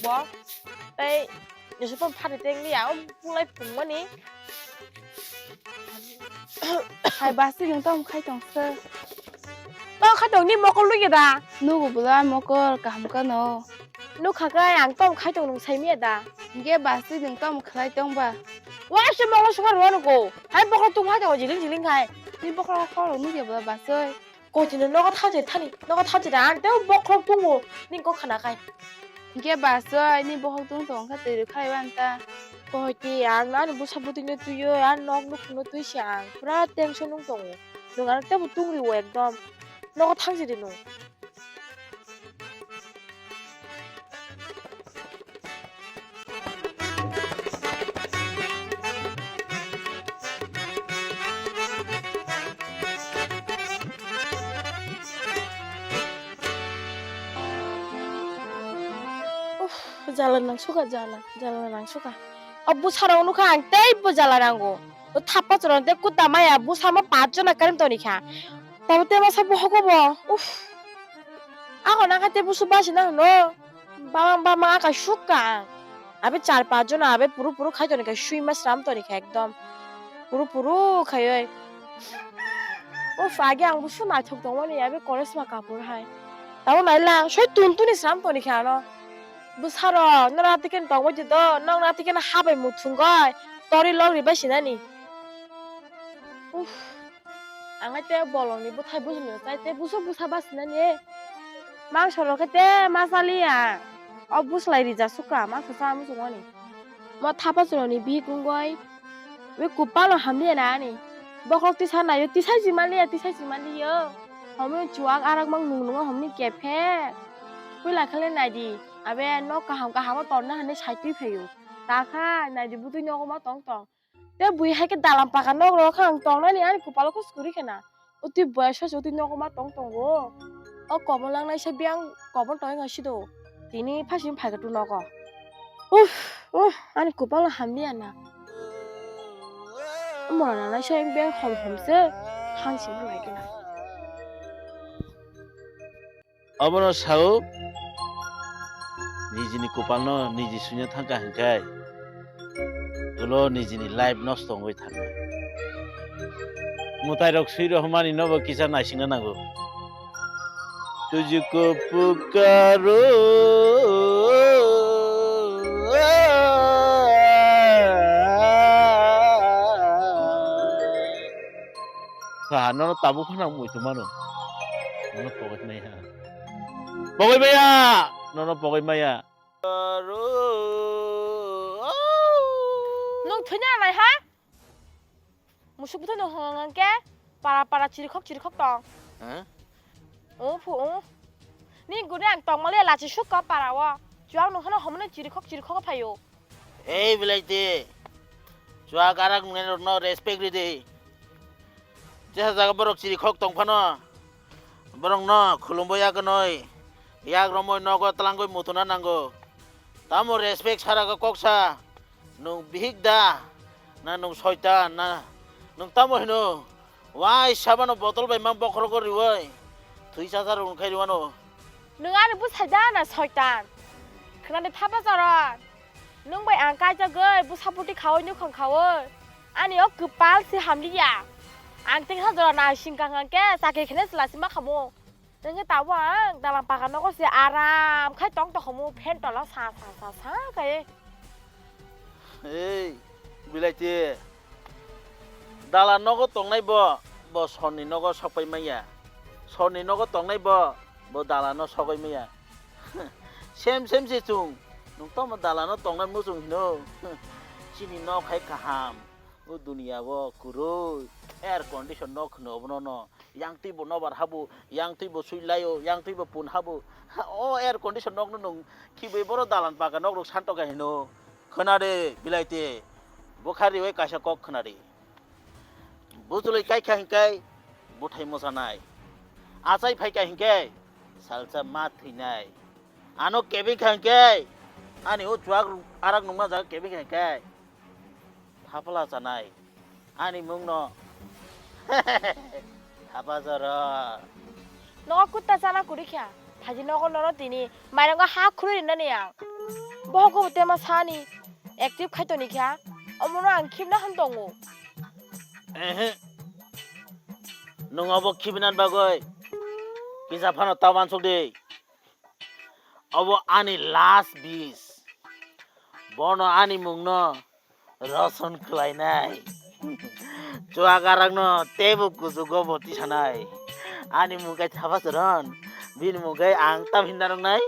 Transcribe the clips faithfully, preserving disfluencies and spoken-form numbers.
bo. Tei jesa phan phari tengli ya o bulai phungmani. Hai basi nwng tamo khai tong se. Tamo khai tong ni mokol nugya da? Nugo bwla mokol kaham kano. Nukha khe ang tamo khai tong nwng sai miya da? Hinkhe basi nwng tamo khlai tong ba? Wa se mokol sukar wa nugo. Hai bokhorok tong khai tong jiling jiling khai. Ni bokhorok khorok nugya bwla basoi. Koi tini nogo thaje thani, nogo thaje da, ang tei bokhorok tungo, nini kok khna khai. Hinkhe basoi, ni bokhorok tung tong kha twi rwkha eba nta. Koi ti, ang ani bwsa bwtwino twiyo, ani nok nukhungno twi se ang, pura tension wng tongo. Nwng ano teibo tung rwo ekdom. Nogo thangje de nwng. Uff, jala nang suka, jala, jala nang suka. O bwsarok nukha ang teibo jala nango. O thapa chwrwng tei kuta maya bwsamo pach jona karwi tongni kha. Tamo tei masa bohogo bo. Uff. Ako nang kha tei busu basi nang no. Bamang bamang aka sukka ang. Abe char pach jona abe puru puru khai toni kha sui ma sram toni kha ekdom. Puru puru khaioi. Uff, age ang busu naithok tongmani abe college ma kapur hai. Tamo naila soi tun tuni sram toni kha ano. Bwsarok, nora tiken tongmani do, nong na tiken habai muthungoi. Tori logri bai sinani. Uff. Ang ai tei bolongni bwthai bujinino chai tei buso bwsa basinani. Mangsorok khe tei ma chaliya. O bwslai rija sukha mangso cha muchungmani. Mo thapa chwrwngni bihik wngoi. Wi kupalo hamliya na ani. Bokhorok tisa naio, tisai si manliya, tisai si manliyo. Homoni chuwak arak mang nung nungo homoni kephek. Puila khe le naidi. Abe nok kaham kahamo tonna hinwi sai twi phaio. Ta kha naidi butwi nogo ma tong tong. Tei bui hai khe dalam paka nok rok khe ang tongnani ani kupalo khe suri khe na. O twi boya sosi o twi nogo ma tong tongo. O kobol nang naisa biyang kobol tong wngkha sido. Tini phasing phai khe tu nogo. Uff, uff, ani kupalo hamliya na. Mora nang naisa biyang hom hom se. Hang sing lai khe na. Obono sao, nijini kupalno niji suina thangkha hinkhai, ulo nijini life nosto wngwi thangnai. Mwtairok swi rohormani nobo kisa naisingna nango. Tujuko pukaro. Kha, nono tabuk phano ang muitu mano. Nono pogwi maya. Pogwi maya! Nono pogwi maya. Nwng thwina nai ha? Musuk bwthai nwng hwnga hwnkhe para para chirikhok chirikhok tong. Huh? Ung phu ung. Ni gune ang tongmali lachi sukka para o. Chuang nwng hano homne chirikhok chirikhok phaio. Ei, belai de. Chuak arak nungnairokno respect ridi. Jesa jaga borok chiri khok tong phano, borokno khulumbo yagnoi, yak romoi nogo tlangoi mutuna nango. Tamo respect sara khe kok sa, nwng bihik da, na nwng soitan, na nwng tamo hino? Waisa bono botol bai ma bokhorogo riui, thwi chacha rwng khai rwano. Nwng ani bwsai da na soitan? Khwnani thapa chorok. Nwng bai ang kaijagwi bwsa puti khaui nukhung khaui. Ani o kwpal se hamliya. Ang tengsa jora nai singkang hwnkhe chakri khene chwla se ma khamu. Nwng khe tabuk ang dalam paka nogo se aram khai tong tong khamu, phen tola sa sa sa sa khe. Ei, bilaiti. Dalan nogo tongnai bo, bo sorni nogo sokpai manya. Sorni nogo tongnai bo, bo dalano sogwi manya. Sem sem se chwng, nwng tamo dalano tongnai muchung hino. Chini nok hai kaham. O duniya o kwrwi air condition nok hino obono no. Yang twi bo nobar habo, yang twi bo sui laio, yang twi bo pun habo. Ha, o air condition nokno nwng khibwi boro dalan paka nok rok santoka hino. Khwnadi, bilaiti. Bwkha riwi kaisa kok khwnadi. Bujlwi kaikha hinkai bwthai mwchanai. Achai phaikha hinkai salsa ma thwinai. Ano kebengkha hinkai ani o chuak arak nungma jaga kebengkha hinkai. Thapla chanai. Ani mungno. Thapa jora. Nogo kutta chana kwrwi kha. Phaji nogo nono tini. Mairango ha khurui rinani ang. Bohogo bo tema sani active khai toni kha. Omono ang khibna han tongo. Ehe. Nwng obo khibinani bagwi kisa phano ta uansuk di. Obo ani last wish. Bono ani mungno roson khlainai. Chuagarakno teibo kuchugo bo tisanai. Ani mung khai Thapa Choron. Bini mung khai ang tam hinna rwngnai.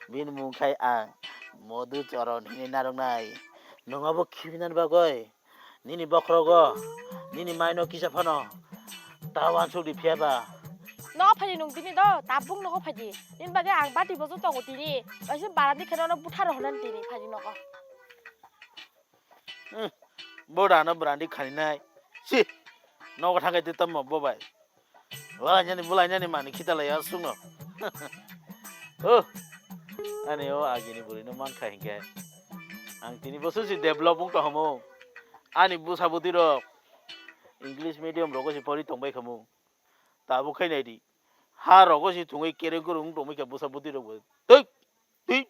Bini mung khai ang Modhu Choron hinwi narwknai. Nwng obo khibinani bagwi nini bokhorogo, nini maino kisa phano ta uansuk di phiya ba? No phaidi nwng tini do, tabuk nogo phaidi. Nini bagwi ang bati bojo tongo tini. Waisa barani kheno no butharo hwnani tini phaidi nogo. Hmm, bo rano brandi khaninai. Si, nogo thangkai twi tamo bo bai. Walainani bulainani mani khitalai aswkno. Oh, ani o agini bwrwino mankha hinkhe ang tini boso si develop wng tongmung. Ani bwsa bwtwi rok English medium rogo si pori tongbai khamu. Tabuk khai naidi. Ha rogo si thungwi kereng kwrwng wng tongbai kha bwsa bwtwi rok bo. Twi, twi.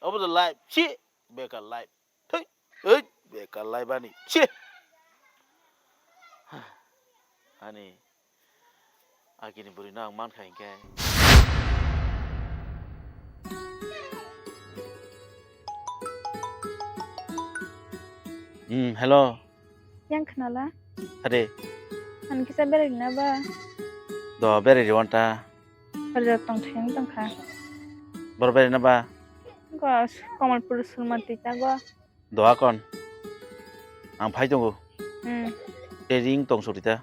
Obo the life. Si, bekar life. Thoi, oi, bekar laibani. Chi. Ani, agini bwrwino ang mankha hinkhe. Hmm, hello. Yang khnala? Are. Ang kisa berai na ba? Do berai ri wanta. Rwjak tong theng tong kha. Bor bai na ba? Gos, Kamalpur Surmati ta go. Doa kon. Ang phai tongo. Hmm. Te ring tong sori ta.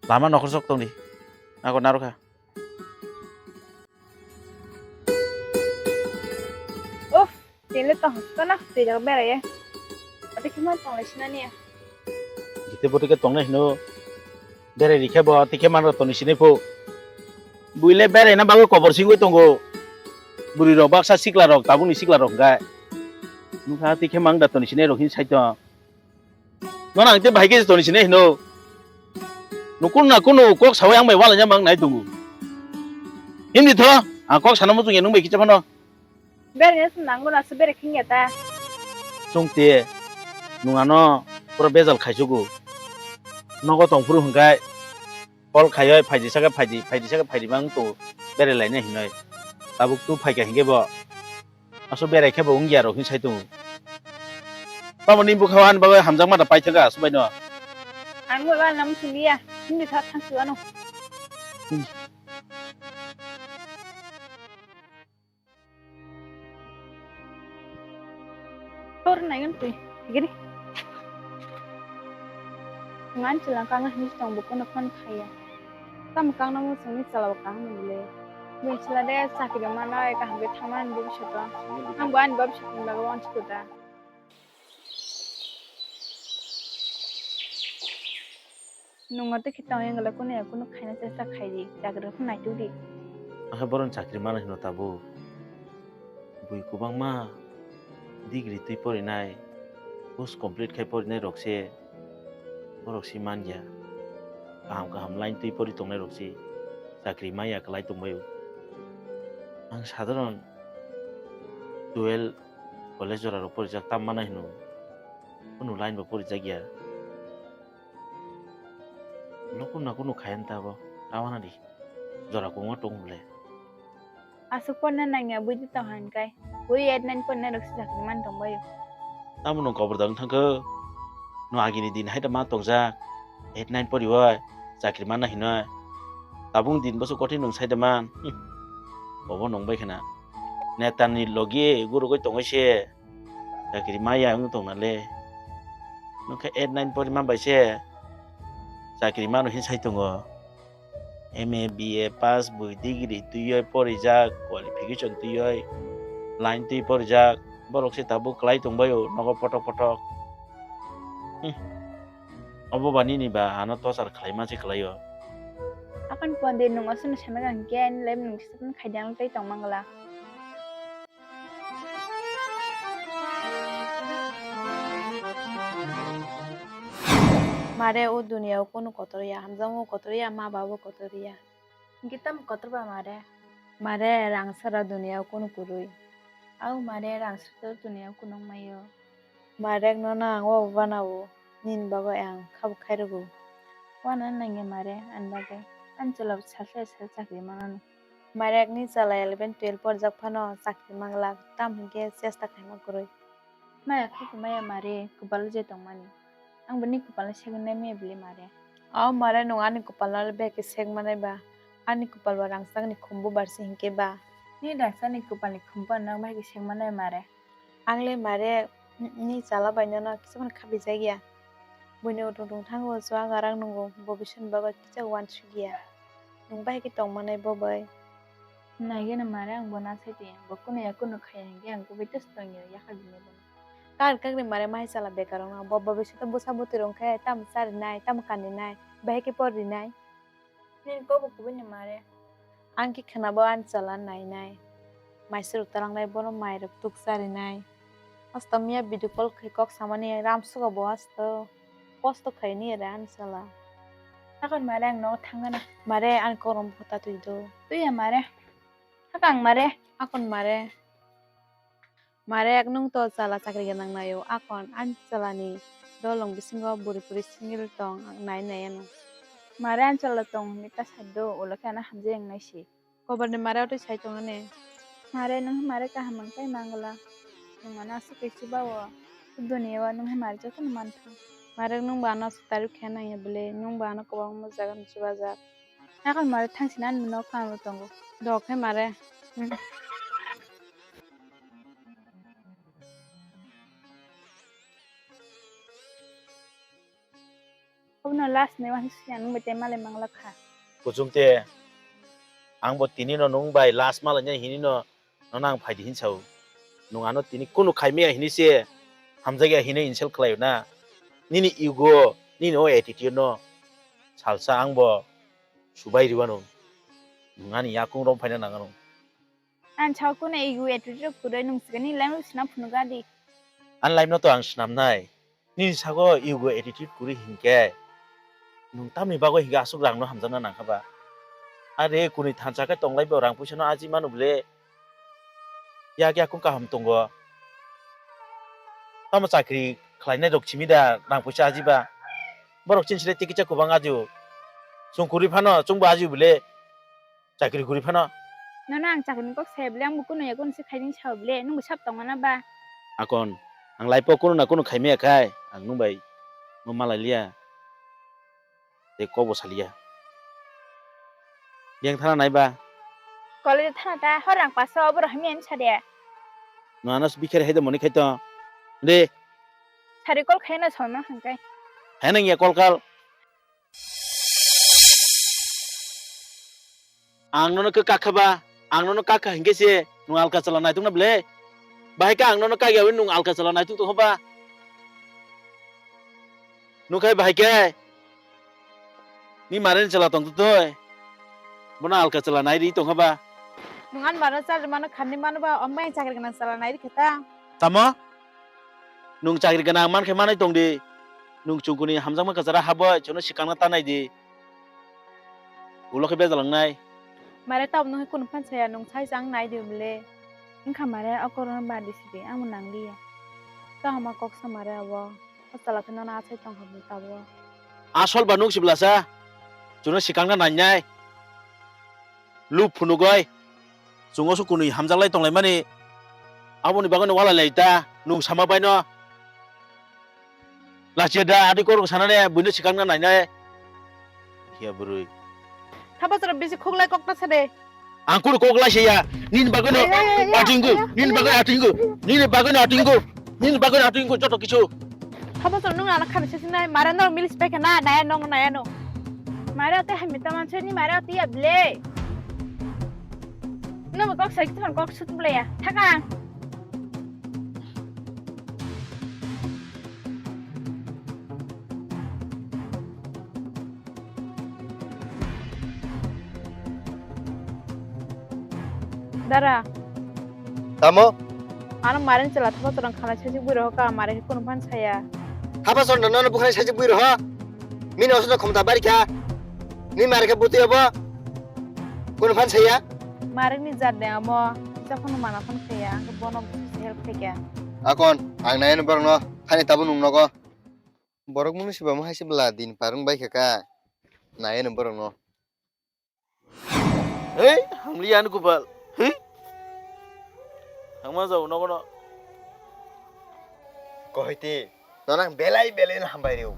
Lama nokhor sok tong di. Ako naro kha. Uff. Tele tong hosto na twi jaga berai ye. Ati khima tong lai sinani ya. Jite bote ke tong nai hino. Berai rikhe bo ati khe manro toni sinai pho. Buile berai na bagwi kobor singwi tongo. Bwrwi rok baksa sikla rok tabukni sikla rok gai. Nukha ati khe mang da toni sinai rok hin sai tong. Nono ang te bahai khe toni sinai hino. Nukun na kunu kok sawi ang bai wala nya mang nai tongo. Hindi tho, ang kok sana muchung ya nung bai kicha phano. Bereng se nangbo na se bereng khingya ta. Chwng te nwng ano pura bejal khaichugo. Nogo tong phuru hwnkhe call khaiwi phaidi saka phaidi, phaidi saka phaidi mang to berai laina hinwi. Tabuk tu phaikha hinkhe bo. Aso berai khe bo wngya rok hin sai tongo. Tamo ni bukha ani bagwi hamjakma da paithaka aso bai no. Ang bo ba nam sungya. Hindi tha thang su ano. Tor naigan twi, giri. Ngan chila kang hini tong buko no phone khaya. Tam kang nang sungni chala kang bile. Bini chila de chakri mana kaham ke thaman bobishoto. Ang bo ani bobishoto ni bagwi wanchi kota. Nungo tei khe tong yang le kunu ya kunu khaina chesta khai di, chakri rok naituk di. Akhe boron chakri mana hino tabuk. Bui kwbangma degree twi porinai, post complete khai porinai rok se, borok se manya. Kaham kaham line twi pori tongnai rok se chakri maya kwlai tongbaio. Ang sadharon twelve college jora rok porijak tam mana hino. Kunu line bo porijak ya. Nokung na kunu khayan ta bo, tawana di. Jora kungma tong le. Aswk porna nangya buidi tong han kai. Bui eight nine porna rok si chakri man tong baio. Tamo nung kobor dang thangkho. No agini din hai da ma tongjak. Eight nine pori oi chakri manna hinoi. Tabung din boso kothin nung sai da man. Bobo nung bai khna. Netani logi gurugoi tongoi se. Chakri maya wng tongna le. Nokha eight nine pori man bai se. Chakri mano hin sai tongo. M A, B A pass bui degree twiwi porijak, qualification twiwi line twi porijak. Borok se tabuk kwlai tongbaio nogo potok potok. Hmm. Obo ba nini ba ano tochar khlaima se kwlaio. Akan kuan de nung aswk no sana kha hinkhe ani life nung kisa phano khaidi ang tei tong mangla. Mare, o duniya o kunu kotor ya, hamjakma o kotor ya, ma baba o kotor ya. Hinkhe tamo kotor ba mare? Mare, rang sara duniya o kunu kwrwi. Au mare, rang srwk tongni, aku nung maio. Marek no na ang o bana o, nini bagwi ang kha bo khai rwgo. Wana nangya mare, ani bagwi. Ani chwla bo salsa salsa chakri manani. Marek ni chwla eleven twelve porjak phano chakri manglak, tam hinkhe chesta khaima kwrwi. Maya kha maya mare, kwbal je tongmani. Ang bini kwpalno segwi nai maya bili mare. O mare, nwng ani kwpalno le bai khe sek manai ba? Ani kwpal ba rangchakni khumbu barsi hinkhe ba? Ni rangchakni kwpalni khumbu ano bai khe sek manai mare. Ang le mare, ni chala bai nono kisa phano khabijakya. Buino tongtong thango chuwak arang nungo, bo bisini bagwi kisa uansukya. Nwng bai khe tong manai bo bai. Naigeno mare ang bono asai twi, bo kunu ya kunu khaiya hinkhe ang kubui tei tongya yakha bini bono. Kar kakri mare mai chala bekar wngna, bo bhabiswt bwsa bwtwi rwngkhe tamo charinai, tamo kaninai, bahai khe por rinai. Nini kok bo kubui ni mare. Ang khe khwnabo ani chala nainai. Mai swrwk talangnai bono mai rok tuk charinai. Asto miya video call khai kok samani ramsugo bo asto. Posto khaini ere ani chala. Hakon mare ang nogo thangana. Mare ani korom phota twi do. Twi ya mare. Hakang mare. Hakon mare. Mare ek nung to chala chakri gwnang naio. Hakon ani chalani dolong bisingo buri buri single tong ang nai nai ano. Mare ani chala tong ni ta sado ulo khe ano hamjai ang nai si. Koborni mare otwi sai tongani. Mare, nwng mare kaham wng tei mangla. Nwng ano aswk khe chuba o. Duniya o nwng hai mare jotono mantha. Mare, nwng bo ano aswk tarif khe nangya bwle, nwng bo ano kwbangma jaga ni chubajak. Hakon mare, thangsinani nok kang tongo. Dok khe mare. Hmm. Obono last ni wansukya nwng bai tei malai mangla kha. Kuchung te, ang bo tini no nwng bai last malai nai hini no, nono ang phai di hin sao. Nwng ano tini kunu khai maya hini se hamjakya hino insult khlai o na. Nini ego, nini o attitude no salsa ang bo subai riwano. Nwng ani yakung rom phaina nang ano. Ang sao kunu ego attitude kwrwi nwng swkang ni lem rw swnam phunuk gadi. Ani lem no to ang swnam nai. Nini sago ego attitude kwrwi hinkhe nwng tamni bagwi hinkhe aswk rangno hamjakna nangkha ba? Are kwnwi thansa khe tonglai bo rang puisa no aji manu bwle. Yak yak kung kaham tongo. Tamo chakri khlainai rok simi da rang puisa aji ba? Borok chini sile tikisa kwbang aji o. Chwng kwrwi phano chwngbo aji bwle. Chakri kwrwi phano. Nono ang chakri ni kok saya bwle, ang bo kunu ya kunu se khaini sao bwle, nwng bo sab tongmana ba? Akon, ang life o kunu na kunu khaimaya khai, ang nwng bai mo malai liya. Tei kok bo saliya. Biyang thana nai ba? College thana ta, hor rang paso, obo rohim yan sa de. No ano bikher hai de moni khai to. De. Sari call khai na sono hangkai. Hai nang ya call kal. Ang nono khe kakha ba, ang nono kakha hinkhe se nwng alka chala naituk na bwle? Bahai khe ang nono kakya wi nwng alka chala naituk tongkha ba? Nwng khai bahai khe ni mare ni chala tong twi bono alka chala nai ri tongkha ba? Nwng ani mare chala mano kharni mano ba, omo bai chakri gwnang chala nai ri khe ta. Tamo? Nwng chakri gwnang man khe manwi tong di. Nwng chungkuni hamjakma kwchara habwi chwngno swkangna ta nai di. Ulo khe bejal wngnai. Mare tabuk nwng kunu phan saya, nwng sai chang nai di bwle. Wngkha mare, o korokno bad di sidi, ang bo nang liya. Kahama kok sa mare abo. O chwla khe nono achai tongkha bwle tabuk. Asol ba nwng si bwlasa. Chwngno swkangna nainai. Lub phunugwi chwng oso kwnwi hamjaklai tonglaimani aboni bagwino walai lai ta nwng sama baino. Lachiya da adi korok sanane buino swkangna nainai. Hiya bwrwi. Thapa chwra bisi khuklai kokta sade. Ang kunu koklai siya. Nini bagwino atingku. Nini bagwino atingku. Nini bagwino atingku. Nini bagwino atingku joto kisu. Thapa chwra nwng ana khani sesi nai mara no milis pekha na naya nong naya no. Mara te hamita manse ni mara te ya ble. No mo kok sai ton kok sut ble ya. Thaka. Dara. Tamo? Ano maren chela thapa chorang khanai sasi bui roho ka mare kunu phan saya. Thapa chorang nono bukhanai sasi bui roho. Mini osno khomta bari kha. Ni mare khe butui obo. Kunu phan saya. Mare ni jat de amo. Kisa phano mana phano khaya, ang bono help khaikha. Akon, ang nai ano borokno, thani tabuk nung nogo. Borok mwnwi se bama hai se bwla din parwng bai kha ka. Nai ano borokno. Hei, hamli ano Gopal. Hei. Hangma jao nogo no. Kohiti, nono ang belai belai no hambai rw.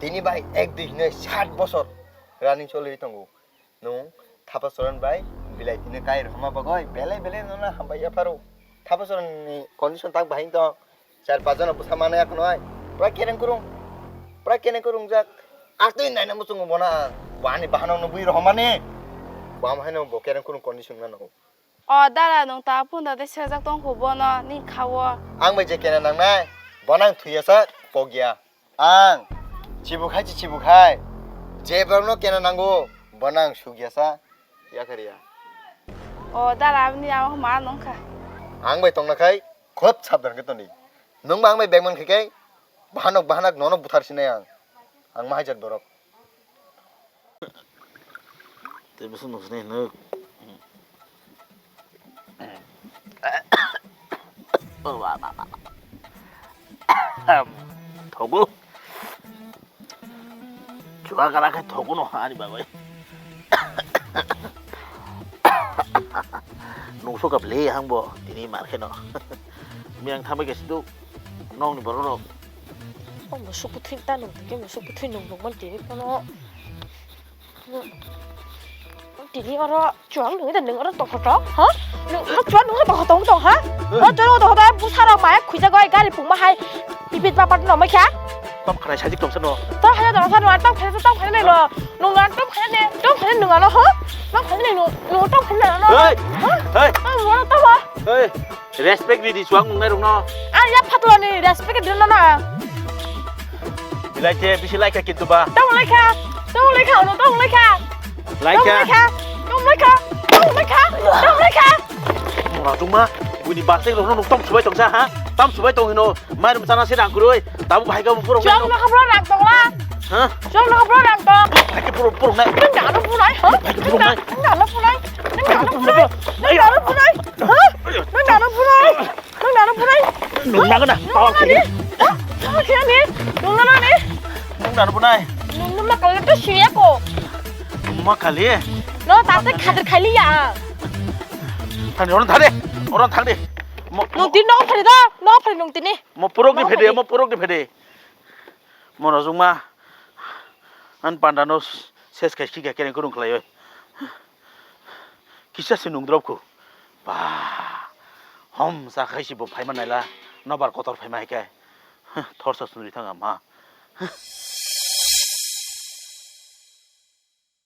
Tini bai ek dui hinoi sat bosor running choli tongo. Nwng thapa choron bai belai tini kai rwma bagoi belai belai nono hambai yapharo. Thapa choron ni condition tak bahai tong. Char pas jona bwsa manai akhonoi. Pura kereng kurung. Pura kereng kurung jak. Atwi naina muchungo bona. Bani bahano no bui rohomani. Bam haino bo kereng kurung condition nano. O dara, nwng ta phone da tei sejak tong kho bono, ni kha o. Ang bai je kena nangnai, bono ang thwi ya sa, pok ya. Ang chibuk hai chi chibuk hai. Je borokno kena nango, bono ang suk ya sa, yakhar ya. O dara, aboni amo ma nwng kha. Ang bai tongna khai, khub sabdan khe toni. Nwng ba ang bai bag man khai khe, bahanok bahanak nono buthar sinai ang. Ang ma hai jat borok. Tei bwswk nukjani hinwi. Thogo. Chuwa gana khai thogo no ani bagwi. Nungso kap le hangbo tini mar kheno. Miyang thambai khe sidu nokni borok rok. O musuk bwthwi ta nung tike musuk bwthwi nung nung man tini phano. Tini oro chuang nungwi da nung oro tokhotok, ha? Nung oro chuang nungwi tokhotok tong, ha? Oro chuang nungwi tokhotok, bwsarok maya khwijagoi gari phungma hai. Ipit bapat no mai kha. Tom khanai sajik tong sano. To haya dong sano, tom khanai, tom khanai no. Nung no tom khanai ne, tom khanai nung ano, ha? Tom khanai nung, nung tom khanai ano. Hei! Ha? Hei! Tom oro tom ha. Hei! Respect ridi chuang nungnai rokno. Ang ya phatloni respect ridi no na. Bilai khe bisi lai kha kintu ba. Tong lai kha. Tong lai kha, ono tong lai kha. Lai kha. Tong lai kha. Tong lai kha. Tong lai kha. Mora duma, buni basai rokno nuk tam subai tongsa ha? Tam subai tong hino. Mairum chana se rang kurui. Tabu bahai ka bupuro. Chong no khabro rang tong la. Ha? Chong no khabro rang tong. Hai ke puro puro nai. Nang dano punai, ha? Hai ke puro nai. Nang dano punai. Nang dano punai. Nang dano punai. Ha? Nang dano punai. Nung nang na, pawa khiri. Pawa khiri ni. Nung nang na ni. Nung nang na bunai. Nung nang na kala to siya ko. Ma khali. No, tate khatir khali ya. Thani orang thade. Orang thade. Mo, nung tin no phari da. No phari nung tini. Mo purok ni phede, mo purok ni phede. Mono jungma an panda no ses kai sika kene kurung khlai oi. Kisa se nung drop ko. Ba. Hom sa khai si bo phaima naila. Nobar kotor phaima hai kai. Thor sa sunri thang ama.